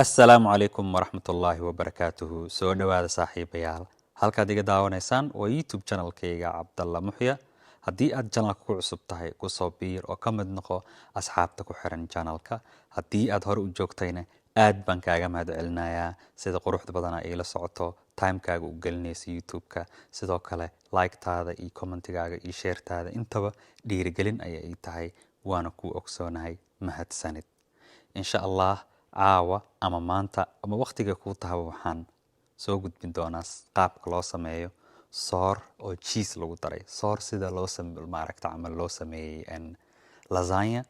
Assalaamu calaykum waraxmatullaahi wabarakaatuhu. Soo dhowaada, saaxiibayaal. Halkaad iga daawanaysaan waa YouTube channelkayga, Cabdalla Muxya. Haddii aad channelka ku cusub tahay, kusoo biir oo ka mid noqo asxaabta ku xiran channelka. Haddii aad hore u joogtayna, aad baan kaaga mahad celinayaa sida quruxda badana iila socoto, timekaaga u gelinaysa YouTube-ka. Sidoo kale like-taada iyo commentigaaga iyo sharetaada intaba dhiirigelin ayay ii tahay, waana kuu ogsoonahay. Mahadsanid. Insha Allah caawa ama maanta ama waqtiga kuu tahaba, waxaan soo gudbin doonaa qaabka loo sameeyo soor oo cheese lagu daray, soor sida loo maaragta camal loo sameeyey lasagna.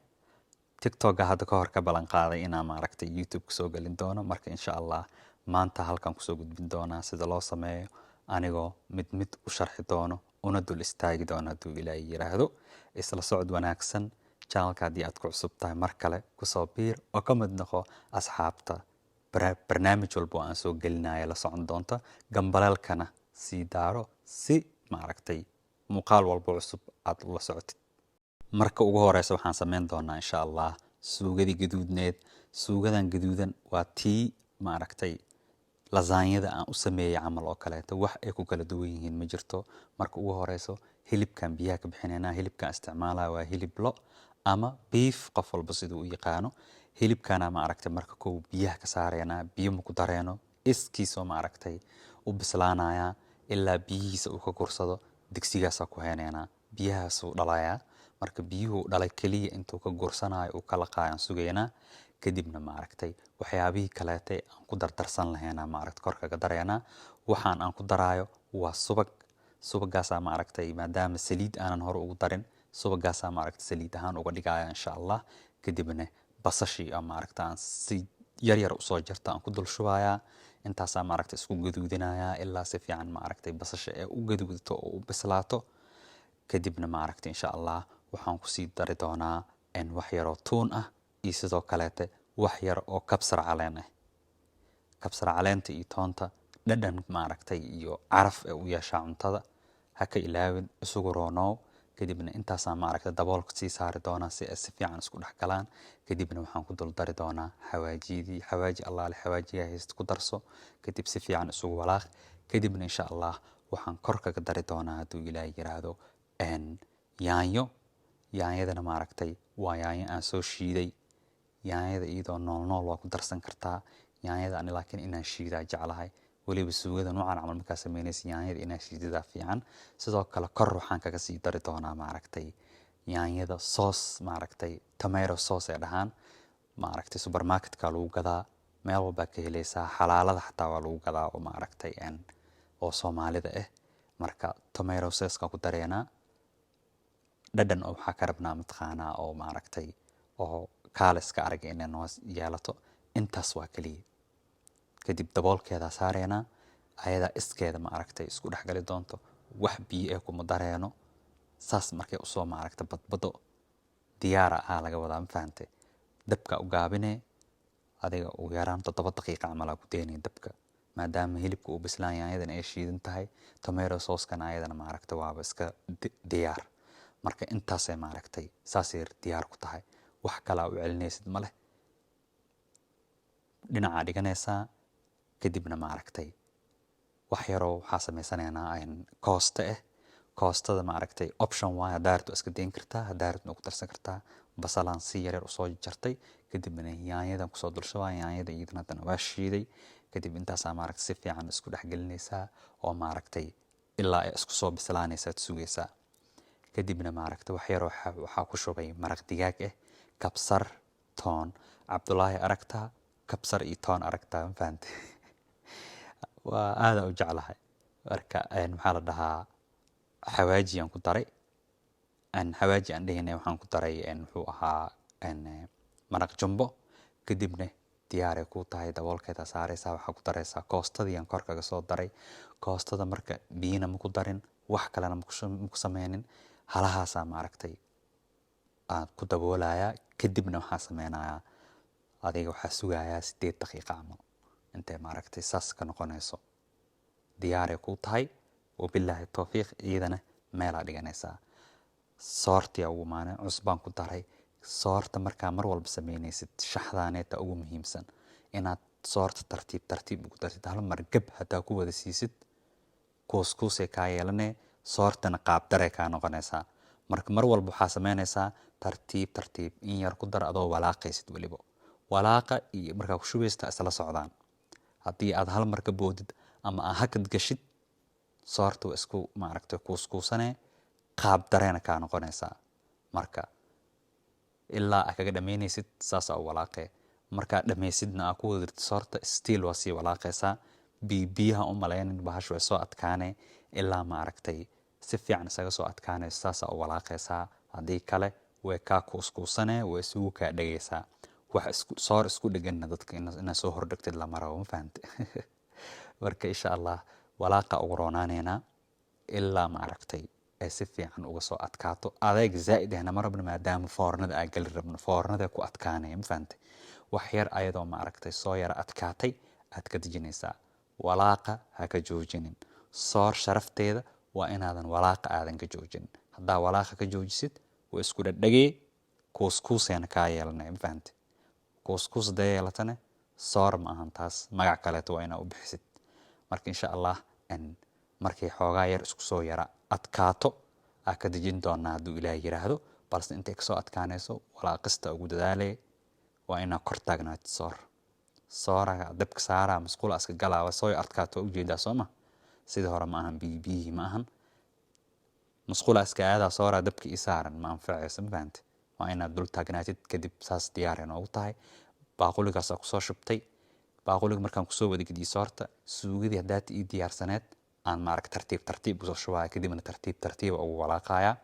TikToka hadda ka hor ka ballan qaaday inaan maaragtay YouTube kusoo gelin doono. Marka insha Allah maanta halkan kusoo gudbin doonaa sida loo sameeyo, anigoo mid mid u sharxi doono una dul istaagi doono, hadduu Ilaahay yiraahdo. Isla socod wanaagsan. Channelka haddii aad ku cusub tahay, mar kale kusoo biir oo ka mid noqo asxaabta barnaamij walba oo aan soo gelinaya la socon doonta. Gambaleelkana sii daaro si maaragtay muuqaal walba cusub aad ula socotid. Marka ugu horeysa waxaan sameyn doonaa, insha Allah, suugadii gaduudneed. Suugadan gaduudan waa tii maaragtay lasagnada aan u sameeyey camal oo kaleeto, wax ay ku kala duwan yihiin ma jirto. Marka ugu horeyso hilibkan biyaha ka bixinaynaa. Hilibkan isticmaalaya waa hilib lo ama beef, qof walba siduu u yaqaano. Hilibkana maaragtay marka kow biyaha ka saareynaa, biyo ma ku dareeno, iskiisoo maaragtay u bislaanayaa ilaa biyihiisa uu ka gursado. Digsigaasaa ku haynaynaa, biyahaasuu dhalayaa. Marka biyuhu dhalay keliya intuu ka gursanayo uu kala qaayaan sugaynaa. Kadibna maaragtay waxyaabihii kaleete aan ku dardarsan lahaynaa maaragtay kor kaga dareynaa. Waxaan aan ku daraayo waa subag. Subagaasaa maaragtay, maadaama saliid aanan hore ugu darin, subagaasaa maaragtay saliid ahaan uga dhigaya, insha Allah. Kadibna basashii oo maaragta aan si yar yar usoo jarta aan ku dul shubayaa. Intaasaa maaragtay isku gaduudinayaa ilaa si fiican maaragtay basasha ee u gaduudato oo u bislaato. Kadibna maaragtay insha Allah waxaan kusii dari doonaa wax yaroo tuun ah iyo sidoo kaleete wax yar oo kabsar caleen ah. Kabsar caleenta iyo toonta dhadhan maaragtay iyo caraf ee u yeeshaa cuntada, ha ka ilaawin, isugu roonow. Kadibna intaasaa maaragtay daboolka sii saari doonaa si ay si fiican isku dhex galaan. Kadibna waxaan ku dul dari doonaa xawaajiyadii. Xawaaji allaale xawaajiyaa haysta ku darso, kadib si fiican isugu walaaq. Kadibna insha Allah waxaan kor kaga dari doonaa, hadduu Ilaahay yiraahdo, yaanyo. Yaanyadana maaragtay waa yaanyo aan soo shiiday. Yaanyada iyadoo nool nool waa ku darsan kartaa yaanyada ani, laakiin inaan shiidaa jeclahay. Weliba suugada noocan camal markaa sameynaysa, yaanyada inaa shiidadaa fiican. Sidoo kale kor waxaan kaga sii dari doonaa maaragtay yaanyada sauce, maaragtay tomato sauce ay dhahaan. Maaragtay supermarketka lagu gadaa, meel walbaa ka heleysaa, xalaalada xataa waa lagu gadaa oo maaragtay oo Soomaalida ah. Marka tomato sauce-ka ku dareynaa, dhadhan oo waxaa ka rabnaa mataqaanaa oo maaragtay oo kaaliska arag inay noo yeelato. Intaas waa keliya. Kadib daboolkeedaa saareynaa, ayadaa iskeeda maaragtay isku dhexgali doonto, wax biyo eh kuma dareeno. Saas markay usoo maaragtay badbado, diyaara ah laga wadaa, ma fahantay? Dabka u gaabinee adiga, ugu yaraan 7 daqiiqa camal aa ku daynaya dabka, maadaama hilibka uu bislaan, yaanyadana ay shiidan tahay, tomato sauce-kana ayadana maaragtay waaba iska diyaar. Marka intaasay maaragtay saasay diyaar ku tahay, wax kalaa u celinaysid ma leh. Dhinacaa dhiganaysaa. Kadibna maaragtay wax yaroo waxaa sameysanaynaa kooste ah. Koostada maaragtay option waaye, haddaa rabto waa iska dayn kartaa, haddaa rabto waa ku darsan kartaa. Basalaan si yaryar usoo jartay, kadibna yaanyadan kusoo dul shubaa. Yaanyada iyadana haddana waa shiiday. Kadib intaasaa maaragtay si fiican isku dhex gelinaysaa oo maaragtay ilaa ay isku soo bislaanaysa aad sugaysaa. Kadibna maaragtay wax yaroo waxaa ku shubay maraq digaag ah, kabsar, toon. Cabdulaahi aragtaa, kabsar iyo toon aragtaa, ma fahantay? Waa aadaan u jeclahay. Marka maxaa la dhahaa, xawaaji aan ku daray, xawaaji aan dhehine, waxaan ku daray muxuu ahaa, maraq jumbo. Kadibna diyaaray kuu tahay, daboolkeeda saaraysaa. Waxaa ku daraysaa koostadii aan kor kaga soo daray. Koostada marka biyina ma ku darin, wax kalena maku sameynin, halahaasaa maaragtay aan ku daboolayaa. Kadibna waxaa sameynayaa, adiga waxaa sugayaa 8 daqiiqa camal intay maaragtay saas ka noqonayso. Diyaaray kuu tahay, wabilaahi towfiiq. Iyadana meelaa dhiganaysaa. Soortiyaa ugu imaanay, cusbaan ku daray. Soorta markaa mar walba sameynaysid, shaxdaaneeta ugu muhiimsan inaad Soorta tartiib tartiib ugu dartid. Hal mar gab haddaa ku wada siisid, kuuskuusay kaa yeelanee, soortana qaabdaray kaa noqonaysaa. Marka mar walba waxaa sameynaysaa tartiib tartiib in yar ku dar, adoo walaaqaysid. Weliba walaaqa iyo markaa ku shubaysta isla socdaan. Haddii aad hal mar ka boodid ama aa hakad gashid, soorta waa isku, maaragtay, kuuskuusanee, qaab dareena kaa noqonaysaa. Marka ilaa aa kaga dhameynaysid saasaa u walaaqee. Markaa dhammaysidna aa ku wada dirtid soorta, still waa sii walaaqaysaa. Biyo biyaha u malaynin, bahashu way soo adkaanee. Ilaa, maaragtay, si fiican isaga soo adkaanayso saasaa u walaaqaysaa. Haddii kale way kaa kuuskuusanee, way isugu kaa dhegaysaa. Wax isku soor isku dheganna dadka inaad soo hordhigtid lama rabo, ma fahamte? Marka insha Allah walaaqa ugu roonaaneynaa ilaa, maaragtay, ay si fiican uga soo adkaato. Adeeg zaa'id ahna ma rabno, maadaama foornada aa geli rabno. Foornada ku adkaanaya, ma fahamte? Wax yar ayadoo, maaragtay, soo yara adkaatay aad ka dejinaysaa. Walaaqa ha ka joojinin. Soor sharafteeda waa inaadan walaaqa aadan ka joojinin. Haddaa walaaqa ka joojisid, way isku dhadhagee, kuuskuusayna kaa yeelanaya, ma fahamte? Kuuskuus hadday yeelatane, soor ma ahan taas, magac kaleeto waa inaa u bixisid. Marka insha Allah markay xoogaa yar isku soo yara adkaato aa ka dejin doonaa, hadduu Ilaah yiraahdo. Balse intay kasoo adkaanayso walaaqista ugu dadaalay. Waa inaa kor taagnaatid. Soor sooraga dabka saaraa, masquula iska galaa, soo adkaato, waa ujeedaa, sooma? Sidii hore ma ahan, biyi biyihii ma ahan. Masquula iska aadaa, sooraa dabka ii saaran, ma anfacayso, ma fahante? Waa inaad dul taagnaatid. Kadib saas diyaar ay noogu tahay. Baaquligaasaa kusoo shubtay. Baaquliga markaan kusoo wada gediyey soorta, suugadii haddaad ii diyaarsaneed aan, maaragta, tartiib tartiib usoo shubaya. Kadibna tartiib tartiiba ugu walaaqaya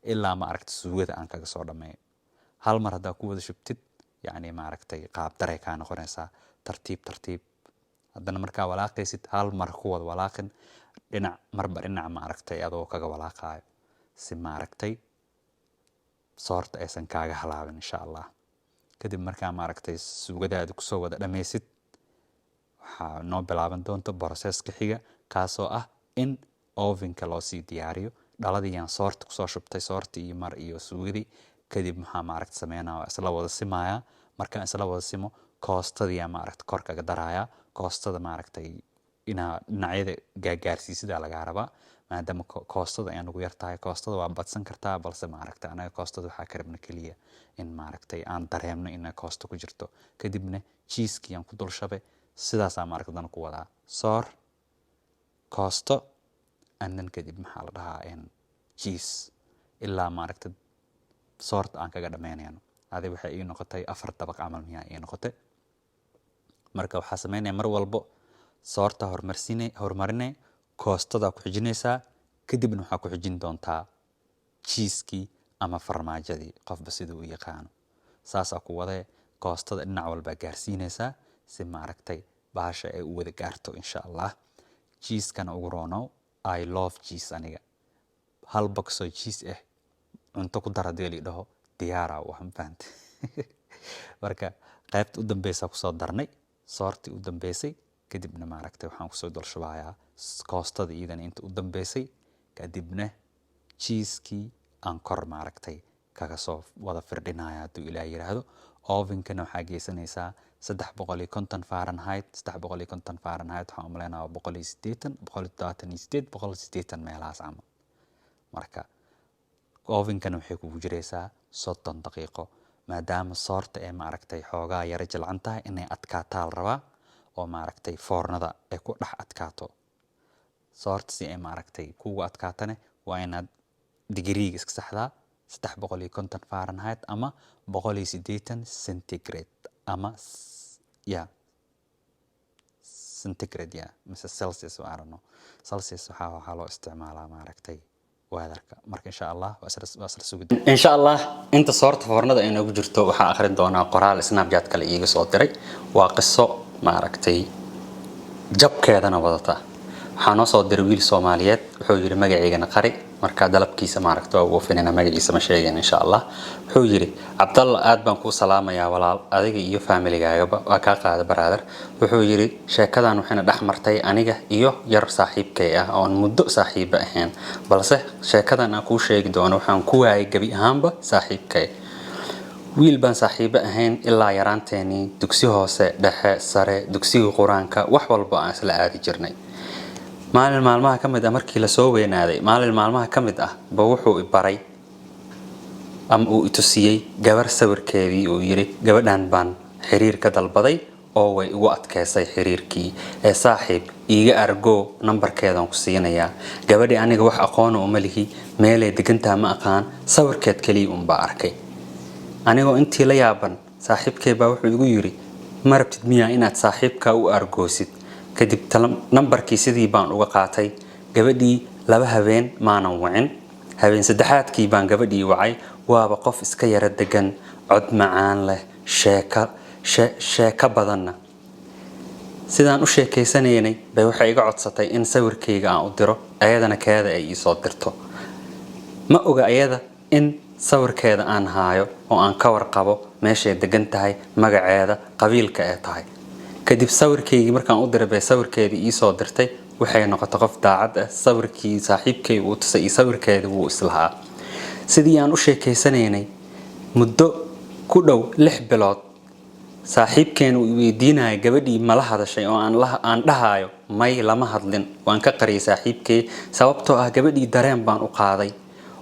ilaa, maaragta, suugada aan kaga soo dhameeyo. Hal mar haddaa ku wada shubtid, yacni, maaragtay, qaab daray kaa noqonaysaa. Tartiib tartiib haddana markaa walaaqaysid, hal mar ku wada walaaqin. Dhinac marba dhinac, maaragtay, adoo kaga walaaqaayo, si, maaragtay, soorta aysan kaaga halaabin, insha Allah. Kadib markaa, maaragtay, suugadaada kusoo wada dhammaysid, waxaa noo bilaaban doonta processka xiga, kaasoo ah in ovenka loo sii diyaariyo. Dhaladii yaan soorta kusoo shubtay, soorta iyo mar iyo suugadii. Kadib maxaa, maaragta, sameynaa? Waa isla wada simayaa. Markaan isla wada simo, koostadii maaragta kor kaga darayaa. Koostada, maaragtay, inaa dhinacyada gaagaarsiisidaa lagaa rabaa, maadaama koostada ay nagu yar tahay. Koostada waa badsan kartaa, balse, maaragtay, anaga koostada waxaa ka rabna keliya in, maaragtay, aan dareemno inay koosto ku jirto. Kadibna cheesekii aan ku dul shabay. Sidaasaa, maaragta, dana ku wadaa: soor, koosto, and kadib, maxaa la dhahaa, cheese, ilaa, maaragta, soorta aan kaga dhameynayno. Adi waxay ii noqotay afar dabaq camal miyaa ii noqotay. Marka waxaa sameynaya, mar walbo soorta horumarsine, horumarine, koostada ku xijinaysaa. Kadibna waxaa ku xijin doontaa cheesekii ama farmaajadii, qofba siduu u yaqaano. Saasaa ku wadee. Koostada dhinac walbaa gaarsiinaysaa si, maaragtay, bahasha ay u wada gaarto, insha Allah. Cheesekana ugu roonow. I love cheese. Aniga hal box oo cheese ah cunto ku dar hadii la dhaho, diyaara wax, ma fahante? Marka qaybta u dambeysa kusoo darnay soortii u dambeysay. Kadibna, maaragtay, waxaan kusoo dul shubayaa koostada iyadana inta u dambeysay. Kadibna cheesekii aan kor, maaragtay, kaga soo wada firdhinaya, hadduu Ilaah yiraahdo. Ovenkana waxaa geysanaysaa 350 Fahrenheit. 350 Fahrenheit waxaan umaleynaya waa 180, 178, 180 meelahaas camal. Marka ovenkana waxay kugu jiraysaa 30 daqiiqo, maadaama soorta ee, maaragtay, xoogaa yara jilcan tahay. Inay adkaataa la rabaa oo, maaragtay, foornada ay ku dhex adkaato soorta. Si ay, maaragtay, kugu adkaatane, waa inaad digriiga iska saxdaa: 350 Fahrenheit ama 180 centigrade ama ya centigrade ya mise Celsius, I don't know. Celsius waxaa loo isticmaalaa, maaragtay, weatherka. Marka insha Allah waa isla sugi insha Allah. Inta soorta foornada ay noogu jirto, waxaa akhrin doonaa qoraal Snapchat kale iiga soo diray. Waa qiso, maaragtay, jabkeedana wadata. Waxaa noo soo diray wiil Soomaaliyeed. Wuxuu yidhi magaciigana qari. Marka dalabkiisa, maaragta, waa oofinayna, magaciisa ma sheegin, insha Allah. Wuxuu yidhi: "Cabdalla, aad baan kuu salaamayaa walaal, adiga iyo faamiligaagaba." Waa kaa qaada, brother. Wuxuu yidhi: "Sheekadan waxayna dhex martay aniga iyo yar saaxiibkay ah oon muddo saaxiiba ahayn, balse sheekadan aan kuu sheegi doono waxaan ku waayay gebi ahaanba saaxiibkay." Wiil baan saaxiibo ahayn ilaa yaraanteenii, dugsi hoose, dhexe, sare, dugsiga Qur-aanka, wax walba aan isla aadi jirnay. Maalin maalmaha ka mid ah, markii lasoo weynaaday, maalin maalmaha ka mid ah ba wuxuu i baray ama uu itusiyey gabar sawirkeedii. Uu yidhi, "Gabadhan baan xiriir ka dalbaday oo way igu adkeysay xiriirkii ee saaxiib iiga argoo, nambarkeedan ku siinayaa." Gabadhii aniga wax aqoona uma lihi, meelay degantaha ma aqaan, sawirkeed keliya unbaa arkay. Anigoo intii la yaaban, saaxiibkay baa wuxuu igu yidhi, "Ma rabtid miyaa inaad saaxiibkaa u argoosid?" Kadib nambarkii sidii baan uga qaatay. Gabadhii 2 habeen maanan wicin. Habeen saddexaadkii baan gabadhii wacay. Waaba qof iska yara degan, cod macaan leh, sheeko sheeko badanna. Sidaan u sheekaysanaynay bay waxay iga codsatay in sawirkayga aan u diro, ayadana keeda ay iisoo dirto. Ma oga ayada in sawirkeeda aan haayo oo aan ka warqabo meeshay degan tahay, magaceeda, qabiilka ee tahay. Kadib sawirkaygii markaan u diray bay sawirkeedii iisoo dirtay. Waxay noqotay qof daacad ah. Sawirkii saaxiibkay uu tusay iyo sawirkeedii wuu islahaa. Sidii aan u sheekaysanaynay muddo ku dhow 6 bilood, saaxiibkeen uu weydiinaya gabadhii mala hadashay, oo aan dhahaayo may, lama hadlin. Waan ka qariyay saaxiibkay, sababtoo ah gabadhii dareen baan u qaaday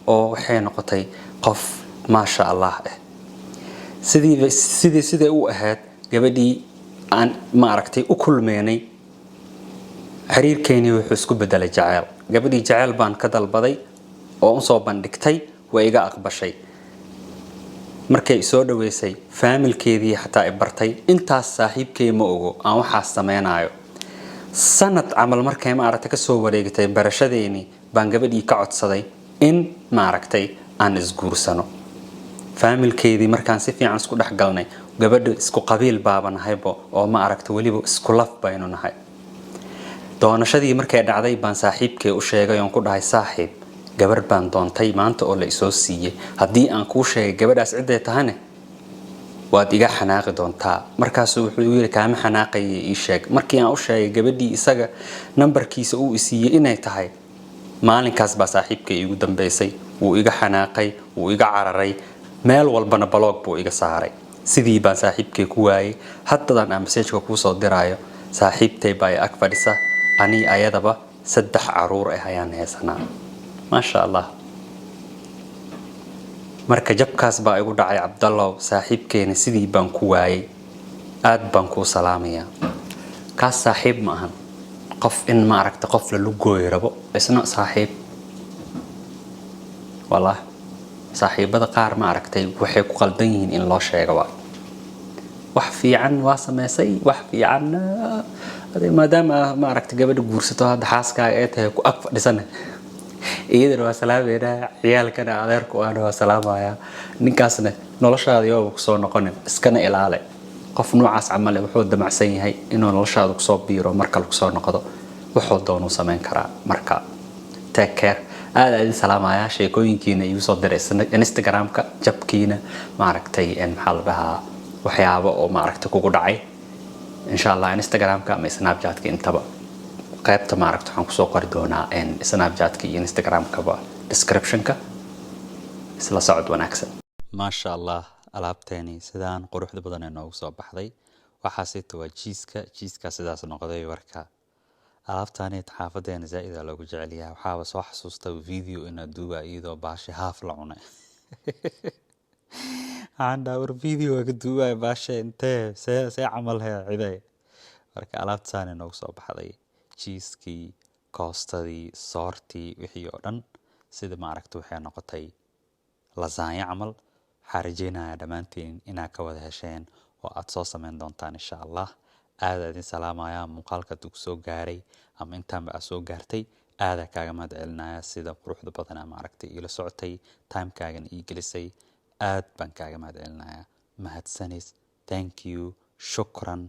oo waxay noqotay qof maasha Allah ah. Sidii siday u ahayd gabadhii aan maaragtay u kulmeynay, xiriirkeenii wuxuu isku bedelay jaceyl. Gabadhii jaceyl baan ka dalbaday oo usoo bandhigtay, way iga aqbashay. Markay isoo dhaweysay, faamilkeedii xataa i bartay. Intaas saaxiibkay ma ogo aan waxaas sameynayo. Sanad camal markay maaragtay kasoo wareegtay barashadeeni, baan gabadhii ka codsaday in maaragtay aan isguursano. Faamilkeedii markaan si fiican isku dhex galnay, gabadha isku qabiil baaba nahaybo oo ma aragta, weliba isku laf baynu nahay. Doonashadii markay dhacday baan saaxiibkay u sheegay oon ku dhahay, "Saaxiib, gabar baan doontay maanta oo la isoo siiyey. Haddii aan kuu sheegay gabadhaas cidday tahane, waad iga xanaaqi doontaa." Markaasuu wuxuu igu yidhi, "Kaama xanaaqaya, ii sheeg." Markii aan u sheegay gabadhii isaga nambarkiisa uu isiiyey inay tahay, maalinkaas baa saaxiibkay iigu dambeysay. Wuu iga xanaaqay, wuu iga cararay, meel walbana block buu iga saaray. Sidii baan saaxiibkay ku waayay. Haddadan aan message-ka kuusoo diraayo, saaxiibtay baa i ag fadhisa. Ani ayadaba 3 caruur ah ayaan haysanaa, maasha Allah. Marka jabkaas baa igu dhacay, Cabdallow. Saaxiibkeena sidii baan ku waayay. Aad baan kuu salaamayaa. Kaas saaxiib ma ahan. Qof in maaragta qof la lugooyi rabo isna saaxiib. Wallah, saaxiibada qaar ma aragtay, waxay ku qaldan yihiin in loo sheego. Waa wax fiican waa sameysay, wax fiican maadaama ma aragtay gabadha guursato, hadda xaaskaaga ay tahay, ku ag fadhisana. Iyadana waa salaameynaa, ciyaalkana adeerku ahna waa salaamayaa. Ninkaasna noloshaada yooba kusoo noqonin, iskana ilaale. Qof noocaas camale wuxuu damacsan yahay inuu noloshaada kusoo biiro, mar kale kusoo noqdo, wuxuu doonuu samayn karaa. Marka take care. Aad idin salaamayaa. Sheekooyinkiina igu soo diray Instagram-ka, jabkiina maaragtay, maxaa la dhahaa, waxyaabo oo maaragtay kugu dhacay, insha Allah Instagram-ka ama Snapchat-ka intaba qaybta maaragta waxaan kusoo qori doonaa Snapchat-ka iyo Instagram-kaba description-ka. Isla socod wanaagsan. Maasha Allah, alaabteeni sidaan quruxda badan ee noogu soo baxday. Waxaasita waa cheese-ka. Cheese-ka sidaas noqday. Warka alaabtani xaafadeena zaaid aa loogu jecel yahay. Waxaaba soo xasuusta video inaad duuba iyadoo baashi haaf la cunay. Waxaan dhahaa, war video waa ka duubaya baasha intee see camal hee ciday. Marka alaabta saanay noogu soo baxday, cheese-kii, koostadii, soortii, wixii oo dhan sida maaragta waxay noqotay lasagna camal. Waxaa rajeynayaa dhammaantiin inaad ka wada hesheen oo aad soo sameyn doontaan insha Allah. Aad idin salaamaya. Muuqaalka hadduu kusoo gaaray ama intaanba aad soo gaartay, aadaa kaaga mahad celinaya sida quruxda badanaa maaragtay iila socotay, time-kaagana ii gelisay. Aad baan kaaga mahad celinayaa. Mahadsanis, thank you, shukran.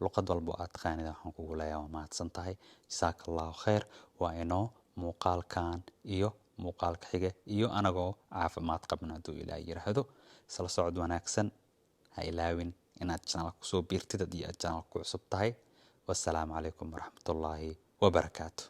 Luqad walba oo aad taqaanida waxaan kugu leeyahay waa mahadsan tahay, jasaaka Allahu khayr. Waa inoo muuqaalkan iyo muuqaalka xiga iyo anagoo caafimaad qabna hadduu Ilaah yiraahdo. Isla socod wanaagsan. Ha ilaawin inaad channel kusoo biirtid haddii aad channel ku cusub tahay. Wassalaamu calaykum waraxmatullaahi wabarakaatu.